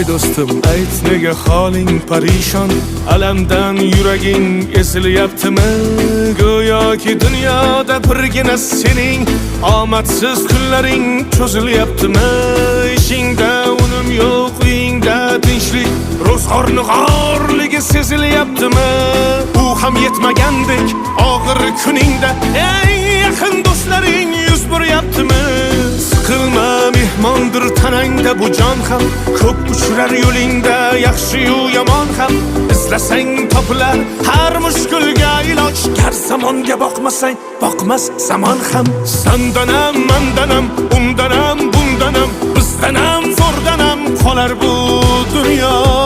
Ay do'stim, ayt, nega holing parishon? Alamdan yuraging ezilyaptimi? Go'yoki dunyoda birgina sening omadsiz kunlaring cho'zilyaptimi? Ishingda unum yo'q, uyingda tinchlik, ro'zg'orni g'orligi sezilyaptimi? U ham yetmagandek, og'ir kuningda eng yaqin do'stlaring yuz buryaptimi? Siqilma, mehmondir tanangda bu jon ham. Ko'p uchrar yo'lingda yaxshi-yu yomon ham. Izlasang topilar har mushkulga iloj. Gar zamonga boqmasang, boqmas zamon ham. Sandanam, mandanam, undanam, bundanam, bizdanam, zo'rdanam qolar bu dunyo.